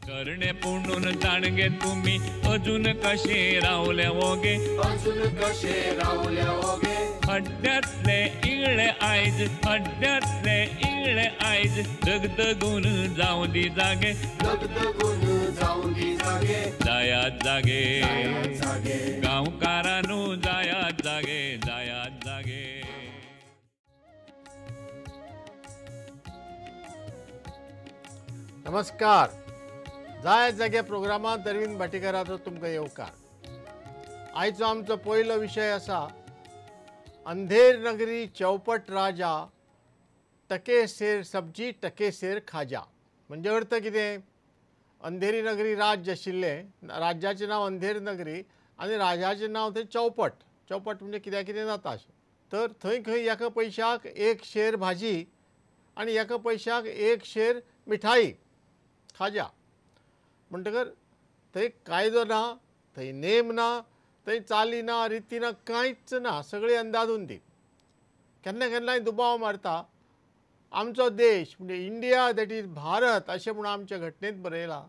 करणे पुणून जाणगे तुमी अजून कशे रावले ओगे, अजून कशे रावले ओगे। हड्ड्यांतले इगळे आयज, हड्ड्यांतले इगळे आयज, दगदगून जावं दी जागे, दगदगून जावं दी जागे। जायात जागे जागे गांवकारानू, जायात जागे, जायात जागे। नमस्कार, जाय जागे प्रोग्रामांत अरविंद भाटीकाराचो तुमकां येवकार। आयचो आमचो पयलो विशय आसा अंधेर नगरी चौपट राजा, टके शेर सब्जी टके शेर खाजा। म्हणजे अर्थ कितें? अंधेरी नगरी राज्य आशिल्लें, राज्याचें नांव अंधेर नगरी आनी राजाचें नांव थंय चौपट। चौपट म्हणजे कित्याक कितें जाता अशें। तर थंय खंय एका पयशाक एक शेर भाजी आनी एका पयशाक एक शेर मिठाई खाजा। म्हणटकर थंय कायदो ना, थंय नेम ना, थंय चाली ना, रिती ना, कांयच ना, सगळी अंदाजून दी। केन्ना केन्नाय दुबाव मारता आमचो देश म्हणजे इंडिया that is Bharat अशें म्हूण आमच्या घटनेंत बरयला,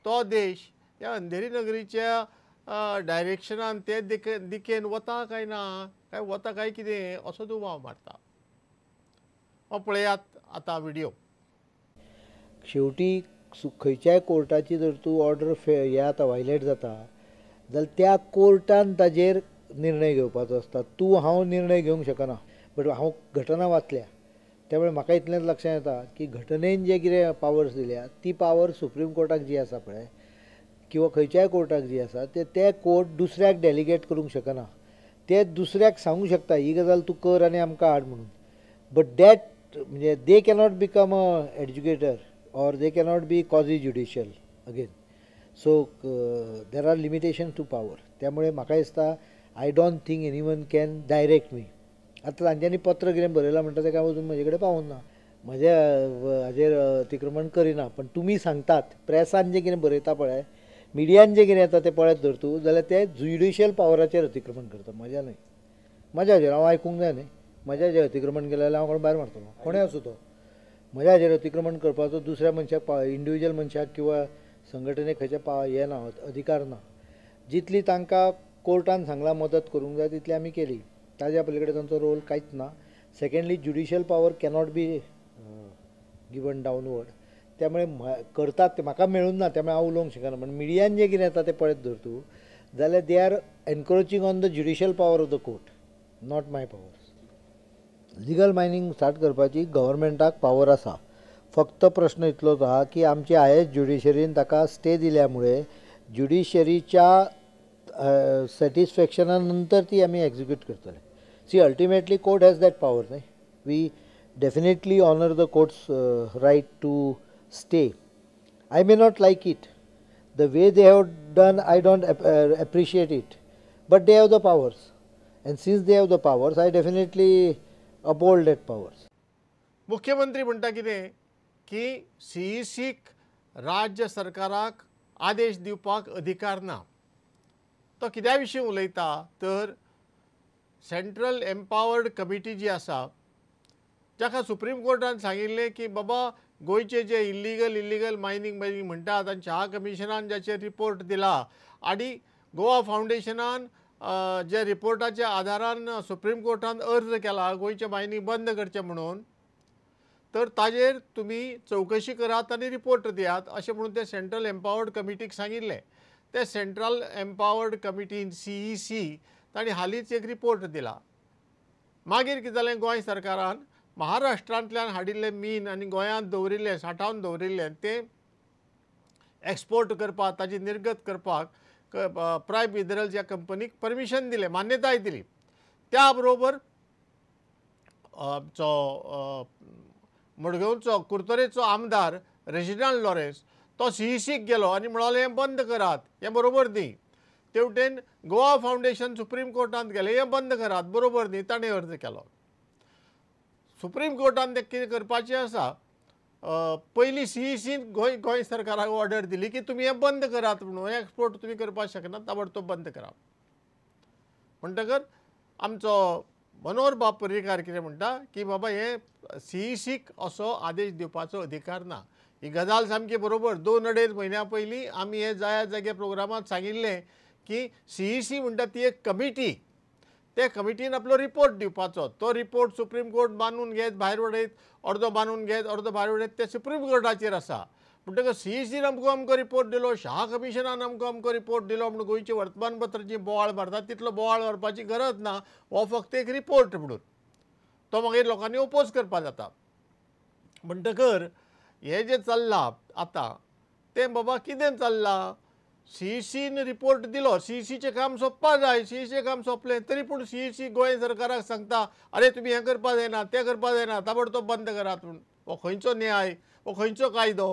तो देश ह्या अंधेरी नगरीच्या डायरेक्शनान ते दिकेन वता काय ना, काय वता काय कितें असो दुबाव मारता। हो पळयात आतां व्हिडियो। शेवटी खंयच्याय कोर्टाची जर तूं ऑर्डर हे आतां वायलेट जाता जाल्यार त्या कोर्टान ताजेर निर्णय घेवपाचो आसता। तूं हांव निर्णय घेवंक शकना। बट हांव घटना वाचल्या त्यामुळे म्हाका इतलेंच लक्षांत येता की घटनेन जे कितें पावर्स दिल्या ती पावर सुप्रीम कोर्टाक जी आसा पळय किंवा खंयच्याय कोर्टाक जी आसा ते कोर्ट दुसऱ्याक डेलिगेट करूंक शकना। ते दुसऱ्याक सांगूंक शकता ही गजाल तूं कर आनी आमकां हाड म्हणून, बट that म्हणजे they cannot become a educator or they cannot be quasi judicial again. So there are limitations to power. त्यामुळे म्हाका दिसता I don't think anyone can direct me. आतां तांच्यांनी पत्र कितें बरयलां म्हणटा तें काय अजून म्हजे कडेन पावूंक ना, म्हज्या हाजेर अतिक्रमण करिना। पण तुमी सांगतात प्रेसान जें कितें बरयता पळय, मिडियान जें कितें येता तें पळयत धर तूं जाल्यार ते ज्युडिशियल पावराचेर अतिक्रमण करता, म्हज्या न्हय। म्हज्या हाजेर हांव आयकूंक जाय न्हय, म्हज्या हाजेर अतिक्रमण केलें जाल्यार हांव कोण भायर मारतलो, कोणूय आसूं तो। म्हज्या हाजेर अतिक्रमण करपाचो दुसऱ्या मनशाक, इंडिविज्युअल मनशाक किंवा संघटनेक खंयच्या हें ना, अधिकार ना। जितली तांकां कोर्टान सांगलां मदत करूंक जाय तितली आमी केली, ताज्या पलीकडे तांचो रोल कांयच ना। Secondly, judicial power cannot be given downward. त्यामुळे करतात ते म्हाका मेळूंक ना, त्यामुळे हांव उलोवंक शकना। पण मिडियान जें कितें येता तें पळयत धर तूं जाल्यार they are encroaching on the judicial power of the court, not my powers. Legal mining start करपाची गव्हर्मेंटाक पावर आसा। फक्त प्रश्न इतलोच आहा की आमची हायस्ट ज्युडिशरीन ताका स्टे दिल्या मुळे ज्युडिशरीच्या सॅटिस्फॅक्शना नंतर ती आमी एक्झिक्यूट करतले। See, ultimately court has that power न्हय, we definitely honour the court's right to stay. I may not like it, the way they have done I don't appreciate it, but they have the powers and since they have the powers I definitely uphold that powers. मुख्यमंत्री म्हणटा कितें की सीईसीक राज्य सरकाराक आदेश दिवपाक अधिकार ना। तो कित्या विशीं उलयता तर सेंट्रल एम्पावर्ड कमिटी जी आसा जाका सुप्रीम कोर्टान सांगिल्लें की बाबा गोंयचे जे इल्लिगल मायनींग म्हणटात आनी शाह कमिशनान जाचेर रिपोर्ट दिला आनी गोवा फावंडेशनान जे रिपोर्टाच्या आदारान सुप्रीम कोर्टान अर्ज केला गोंयचें मायनींग बंद करचें म्हणून, तर ताजेर तुमी चवकशी करात आनी रिपोर्ट दियात अशें म्हणून ते सेंट्रल एम्पावर्ड कमिटीक सांगिल्लें। ते सेंट्रल एम्पावर्ड कमिटीन सीईसी तांणी हालींच एक रिपोर्ट दिला। मागीर कितें जालें, गोंय सरकारान महाराष्ट्रांतल्यान हाडिल्लें मीन आनी गोंयांत दवरिल्लें, सांठावन दवरिल्लें तें एक्सपोर्ट करपाक, ताजी निर्गत करपाक प्रायम मिनरल्स ह्या कंपनीक परमिशन दिलें, मान्यताय दिली। त्या बरोबर आमचो मडगांवचो कुरतरेचो आमदार रेजिनाल्ड लॉरेन्स तो सीईसीक गेलो आनी म्हणालो हें बंद करात, हें बरोबर न्ही। तेवटेन गोवा फावंडेशन सुप्रीम कोर्टांत गेलें, हें बंद करात, बरोबर न्ही, ताणें अर्ज केलो। सुप्रीम कोर्टान तें कितें करपाचें आसा, पयलीं सीईसीन गोंय सरकाराक ऑर्डर दिली की तुमी हें बंद करात म्हणून, एक्सपोर्ट तुमी करपाक शकना, ताबडतोब बंद करात। म्हणटकर आमचो मनोहर बाब पर्रीकार कितें म्हणटा की बाबा हे सीईसीक असो आदेश दिवपाचो अधिकार ना, ही गजाल सामकी बरोबर. 2-2.5 म्हयन्या पयलीं आमी हे जाया जागे प्रोग्रामांत सांगिल्लें की सीईसी म्हणटा ती एक कमिटी, ते कमिटीन आपलो रिपोर्ट दिवपाचो. तो रिपोर्ट सुप्रीम कोर्ट बांदून घेत भायर उडयत, अर्दो बांदून घेत अर्दो भायर उडयत, ते सुप्रीम कोर्टाचेर आसा. म्हणटकच सीईसीन अमको अमको रिपोर्ट दिलो, शाह कमिशनान अमको अमको रिपोर्ट दिलो म्हणून गोंयचें वर्तमानपत्र जी बोवाळ मारतात तितलो बोवाळ मारपाची गरज ना. हो फक्त एक रिपोर्ट म्हणून तो मागीर लोकांनी ओपोज करपाक जाता. म्हणटकर हें जें चल्लां आतां तें बाबा कितें चल्लां, सीईसीन रिपोर्ट दिलो, सीईसीचें काम सोंपपा जाय, सीईसीचें काम सोंपलें तरी पूण सीईसी गोंय सरकाराक सांगता अरे तुमी हें करपा जायना तें करपा जायना, ताबडतोब बंद करात म्हूण. हो खंयचो न्याय, हो खंयचो कायदो,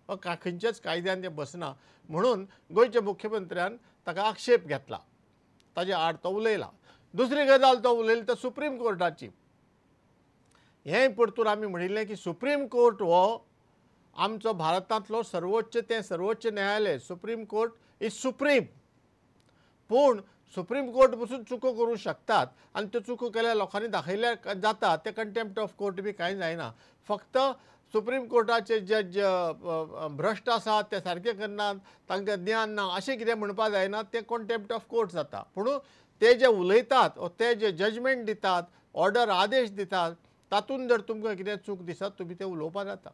हो खंयच्याच कायद्यान तें बसना. म्हणून गोंयच्या मुख्यमंत्र्यान ताका आक्षेप घेतला, ताजे आड तो उलयला. दुसरी गजाल तो उलयली तो सुप्रीम कोर्टाची. हें परतून आमी म्हणिल्लें की सुप्रीम कोर्ट हो आमचो भारतांतलो सर्वोच्च, तें सर्वोच्च न्यायालय, सुप्रीम कोर्ट is supreme. पूण सुप्रीम कोर्ट पसून चुको करूं शकतात आनी त्यो चुको केल्यार लोकांनी दाखयल्यार जाता, ते कंटेम्प्ट ऑफ कोर्ट बी कांय जायना. फक्त सुप्रीम कोर्टाचे जज भ्रश्ट आसात, ते सारके करनात, तांकां ज्ञान ना अशें कितें म्हणपाक जायना, तें कंटेम्प्ट ऑफ कोर्ट जाता. पूण ते जे उलयतात वो ते जे जजमेंट दितात, ऑर्डर आदेश दितात, तातूंत जर तुमकां कितें चूक दिसत तुमी तें उलोवपाक जाता.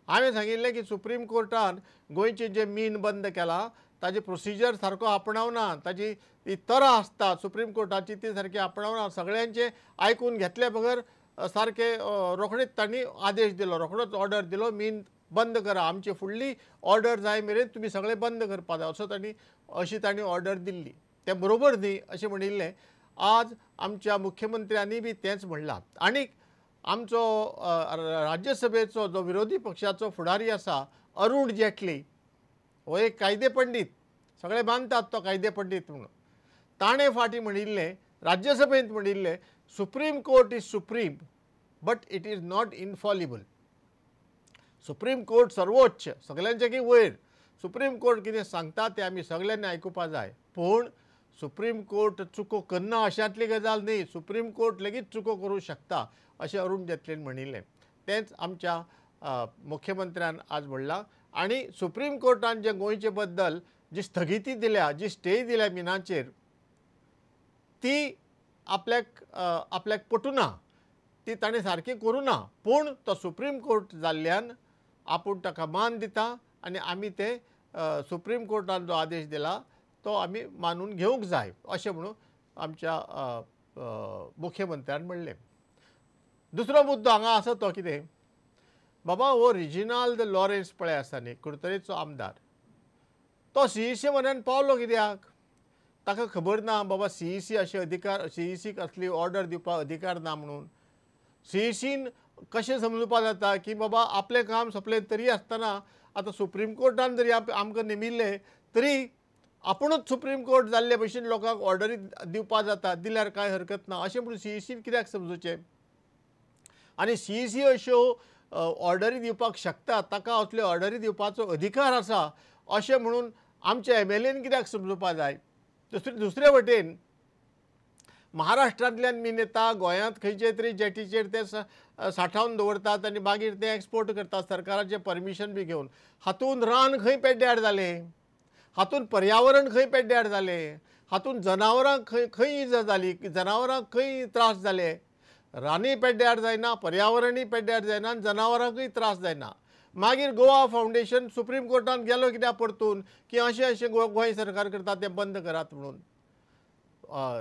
हांवें सांगिल्लें की सुप्रीम कोर्टान गोंयचें जें मीन बंद केलां ताजें प्रोसिजर सारको आपणावना, ताजी ती तरा आसता सुप्रीम कोर्टाची ती सारकी आपणावना, सगळ्यांचें आयकून घेतले बगर सारकें रोखडेच तांणी आदेश दिलो, रोखडोच ऑर्डर दिलो मीन बंद करा, आमची फुडली ऑर्डर जाय मेरेन तुमी सगळें बंद करपा जाय असो तांणी, अशी तांणी ऑर्डर दिल्ली. तें बरोबर न्ही अशें म्हणिल्लें. आज आमच्या मुख्यमंत्र्यांनी बी तेंच म्हणलां. आनीक आमचो राज्यसभेचो जो विरोधी पक्षाचो फुडारी आसा अरुण जेटली, हो एक कायदे पंडीत, सगळे मानतात तो कायदे पंडीत म्हणून, ताणें फाटीं म्हणिल्लें, राज्यसभेंत म्हणिल्लें, Supreme Court is supreme but it is not infallible. Supreme Court सर्वोच्च, सगळ्यांच्या वयर. सुप्रीम कोर्ट कितें सांगता तें आमी सगळ्यांनी आयकुपा जाय. पूण सुप्रीम कोर्ट चुको करना अशांतली गजाल न्ही, सुप्रीम कोर्ट लेगीत चुको करूं शकता अशें अरुण जेटलीन म्हणिल्लें. तेंच आमच्या मुख्यमंत्र्यान आज म्हणलां. आनी सुप्रीम कोर्टान जे गोंयचे बद्दल जी स्थगिती दिल्या, जी स्टे दिल्या मिनाचेर, ती आपल्याक आपल्याक पटूना, ती ताणें सारकी करूं ना. पूण तो सुप्रीम कोर्ट जाल्ल्यान आपूण ताका मान दिता आनी आमी ते सुप्रीम कोर्टान जो आदेश दिला तो आमी मानून घेवंक जाय अशें म्हणून आमच्या मुख्यमंत्र्यान म्हणलें. दुसरो मुद्दो हांगा आसा तो कितें, बाबा हो रिजिनाल्ड लॉरेन्स पळय आसा न्ही, कुडतरेचो आमदार, तो सीईसी म्हऱ्यान पावलो कित्याक? ताका खबर ना बाबा सीईसी अशे अधिकार, सीईसीक असली ऑर्डर दिवपाक अधिकार ना म्हणून. सीईसीन कशें समजुपाक जाता की बाबा आपलें काम सोंपलें तरी आसतना आतां सुप्रीम कोर्टान जरी आमकां नेमिल्लें तरी आपुणूच सुप्रीम कोर्ट जाल्ले भशेन लोकांक ऑर्डरी दिवपाक जाता, दिल्यार कांय हरकत ना अशें म्हणून सीईसीन कित्याक समजूचें? आनी सीईसी अश्यो ऑर्डरी दिवपाक शकता, ताका असल्यो ऑर्डरी दिवपाचो अधिकार आसा अशें म्हणून आमच्या एमएलएन कित्याक समजुपाक जाय? दुसरे वटेन महाराष्ट्रांतल्यान मीन येता, गोंयांत खंयचे तरी जेटीचेर ते सांठोवन दवरतात आनी मागीर ते एक्सपोर्ट करतात सरकाराचें परमिशन बी घेवन. हातूंत रान खंय पेड्ड्यार जालें, हातूंत पर्यावरण खंय पेड्ड्यार जालें, हातूंत जनावरांक खंय खंय इजा जाली, जनावरांक खंय त्रास जाले? रानूय पेड्ड्यार जायना, पर्यावरणूय पेड्ड्यार जायना आनी जनावरांकूय त्रास जायना. मागीर गोवा फावंडेशन सुप्रीम कोर्टान गेलो कित्याक परतून की अशें अशें गोंय सरकार करता तें बंद करात म्हणून.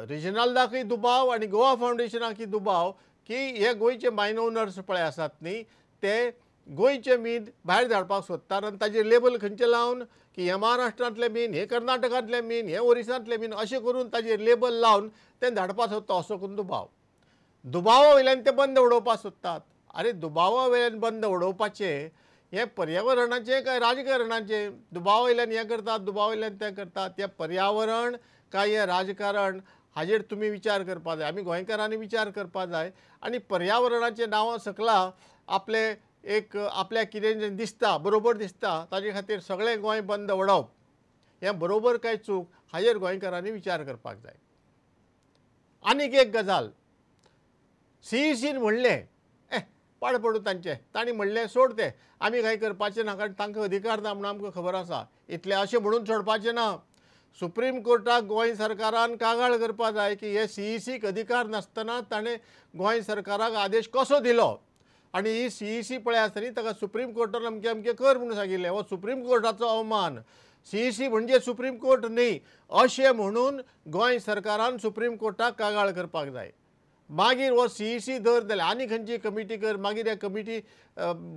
रिजनाल्डाकूय दुबाव आनी गोवा फावंडेशनाकूय दुबाव की हे गोंयचे मायन ओनर्स पळय आसात न्ही, ते गोंयचें मीन भायर धाडपाक सोदतात आनी ताजेर लेबल खंयचें लावन की हें महाराष्ट्रांतलें मीन, हें कर्नाटकांतलें मीन, हें ओरिसांतलें मीन अशें करून ताजेर लेबल लावन तें धाडपाक सोदता असो करून दुबाव. दुबावा वयल्यान तें बंद उडोवपाक सोदतात. आरे दुबावा वयल्यान बंद उडोवपाचें हें पर्यावरणाचें काय राजकारणाचें? दुबावा वयल्यान हें करतात, दुबावा वयल्यान तें करतात, तें पर्यावरण काय हें राजकारण हाजेर तुमी विचार करपाक जाय, आमी गोंयकारांनी विचार करपाक जाय. आनी पर्यावरणाचें नांवां सकला आपलें एक आपल्याक कितें जें दिसता बरोबर दिसता ताजे खातीर सगळें गोंय बंद उडोवप हें बरोबर काय चूक हाजेर गोंयकारांनी विचार करपाक जाय. आनीक एक गजाल, सीईसीन म्हणलें पाड पडूं तांचें, तांणी म्हणलें सोड तें, आमी कांय करपाचें ना, कारण तांकां अधिकार ना म्हणून आमकां खबर आसा. इतलें अशें म्हणून सोडपाचें ना. सुप्रीम कोर्टाक गोंय सरकारान कागाळ करपा जाय की हे सीईसीक अधिकार नासतना ताणें गोंय सरकाराक आदेश कसो दिलो आनी ही सीईसी पळय आसा न्ही, ताका सुप्रीम कोर्टान अमकें अमकें कर म्हणून सांगिल्लें. हो सुप्रीम कोर्टाचो अवमान. सीईसी म्हणजे सुप्रीम कोर्ट न्ही अशें म्हणून गोंय सरकारान सुप्रीम कोर्टाक कागाळ करपाक जाय. मागीर हो सीईसी धर जाल्यार आनी खंयची कमिटी कर, मागीर ह्या कमिटी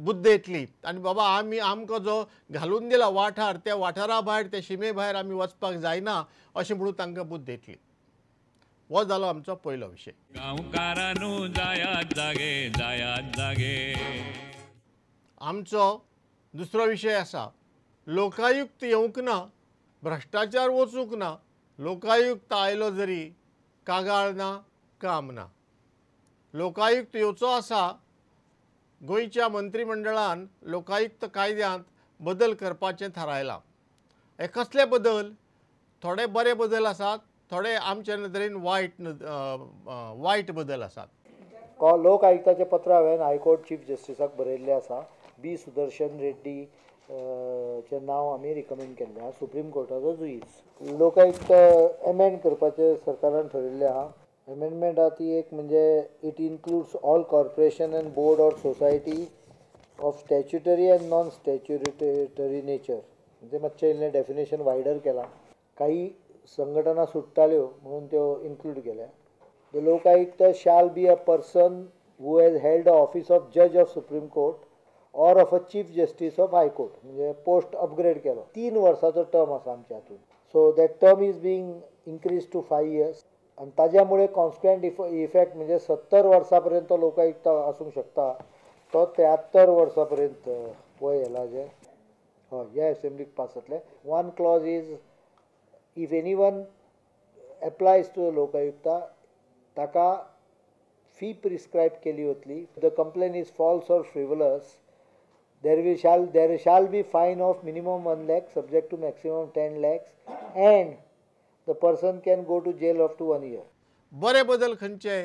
बुद्द येतली आनी बाबा आमी आमकां जो घालून दिला वाठार त्या वाठारा भायर त्या शिमे भायर आमी वचपाक जायना अशें म्हणून तांकां बुद्द येतली. हो जालो आमचो पयलो विशय. गांवकारांनो जायात जागे, जायात जागे. आमचो दुसरो विशय आसा, लोकायुक्त येवंक ना, भ्रश्टाचार वचूंक ना. लोकायुक्त आयलो जरी कागाळ ना, काम ना. लोकायुक्त येवचो आसा, गोंयच्या मंत्रीमंडळान लोकायुक्त कायद्यांत बदल करपाचें थारायलां. हे कसले बदल? थोडे बरे बदल आसात, थोडे आमचे नदरेन वायट वायट बदल आसात. लोक आयुक्ताचें पत्र हांवें हायकोर्ट चीफ जस्टिसाक बरयल्लें आसा. बी सुदर्शन रेड्डी चें नांव आमी रिकमेंड केल्लें आसा, सुप्रीम कोर्टाचो जुईज. लोकायुक्त एमेंड करपाचें सरकारान ठरयल्लें आसा. एमेंडमेंट आहा ती एक म्हणजे it includes all corporation and board or society of statutory and non statutory nature. म्हणजे मातशें इल्लें डेफिनेशन वायडर केलां. काही संघटना सुट्टाल्यो म्हणून त्यो इन्क्लूड केल्या. The Lokayukta shall be a person who has held a office of जज of Supreme Court or of a chief justice of high court. म्हणजे पोस्ट अपग्रेड केलो. 3 वर्साचो टर्म आसा आमच्या हातून. So that term is being increase to 5 years. आनी ताज्या मुळे कॉन्स्टंट इफेक्ट म्हणजे 70 वर्सां पर्यंत लोकायुक्त आसूंक शकता, तो 73 वर्सां पर्यंत वय येला जें हय ह्या एसेंब्लीक पास जातलें. One clause is if any one applies to Lokayukta ताका फी प्रिस्क्रायब केली वतली. The complain is false or frivolous, there shall be fine of minimum 1 lakh subject to maximum 10 lakhs and the person can go to jail up to 1 year. बरे बदल खंयचे?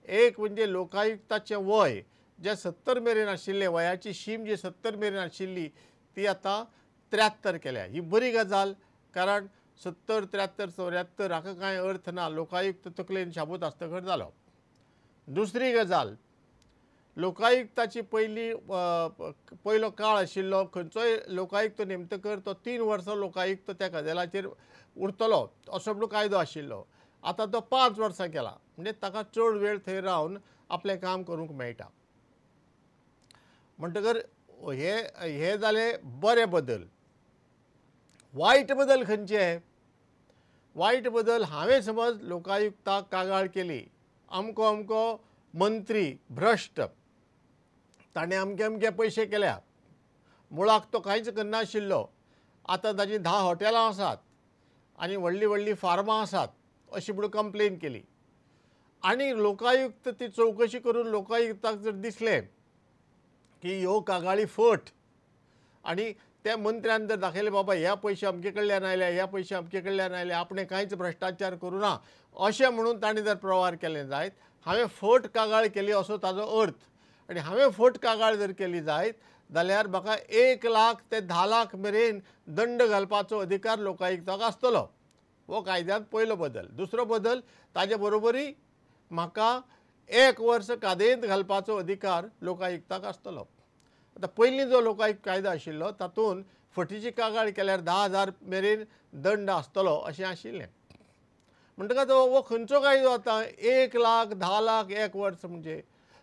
एक म्हणजे लोकायुक्ताचें वय जें 70 मेरेन आशिल्लें, वयाची शीम जी 70 मेरेन आशिल्ली ती आतां 73 केल्या. ही बरी गजाल, कारण 70, 73, 74 हाका कांय अर्थ ना. लोकायुक्त तकलेन शाबूत आसतकर जालो. दुसरी गजाल, लोकायुक्ताची पयली पयलो काळ आशिल्लो खंयचोय लोकायुक्त नेमतकर तो 3 वर्सां लोकायुक्त त्या गजालाचेर उरतलो असो म्हणून कायदो आशिल्लो. आतां तो 5 वर्सां केला, म्हणजे ताका चड वेळ थंय रावन आपलें काम करूंक मेळटा. म्हणटकर हे हे जाले बरे बदल. वायट बदल खंयचे? वायट बदल, हांवें समज लोकायुक्ताक कागाळ केली, अमको अमको मंत्री भ्रश्ट, ताणें अमके अमके पयशे केल्या, मुळाक तो कांयच करनाशिल्लो, आतां ताची 10 हॉटेलां आसात आनी व्हडलीं व्हडलीं फार्मां आसात अशी म्हणून कंप्लेन केली आनी लोकायुक्त ती चवकशी करून लोकायुक्ताक जर दिसलें की ह्यो कागाळी फट आनी त्या मंत्र्यान जर दाखयलें बाबा ह्या पयशे अमके कडल्यान आयल्या, ह्या पयशे अमके कडल्यान आयले, आपणें कांयच भ्रश्टाचार करूं ना अशें म्हणून ताणें जर प्रवार केलें जायत, हांवें फट कागाळ केली असो ताजो अर्थ. आनी हांवें फट कागाळ जर केली जायत जाल्यार म्हाका 1 लाख ते 10 लाख मेरेन दंड घालपाचो अधिकार लोकायुक्ताक आसतलो. हो कायद्यांत पयलो बदल. दुसरो बदल, ताजे बरोबरी म्हाका 1 वर्स कादयेंत घालपाचो अधिकार लोकायुक्ताक आसतलो. आतां पयलीं जो लोकायुक्त कायदो आशिल्लो तातूंत फटीची कागाळ केल्यार 10,000 मेरेन दंड आसतलो अशें आशिल्लें. म्हणटकच हो खंयचो कायदो आतां 1 लाख, 10 लाख, 1 वर्स म्हणजे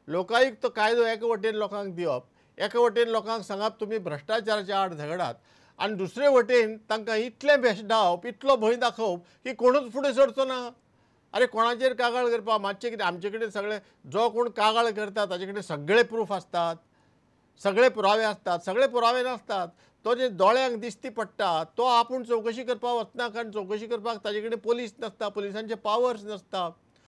लोकायुक्त कायदो एका वटेन लोकांक दिवप, एका वटेन लोकांक सांगप तुमी भ्रश्टाचाराच्या आड झगडात आनी दुसरे वटेन तांकां इतलें भेशडावप, इतलो भंय दाखोवप की कोणूच फुडें सरचो ना. अरे कोणाचेर कागाळ करपाक मातशें कितें आमचे कडेन सगळें, जो कोण कागाळ करता ताजे कडेन सगळे प्रूफ आसतात, सगळे पुरावे आसतात. सगळे पुरावे नासतात, तो जे दोळ्यांक दिश्टी पडटा तो आपूण चवकशी करपाक वचना, कारण चवकशी करपाक ताजे कडेन पोलीस नासता, पोलिसांचे पावर्स नासता.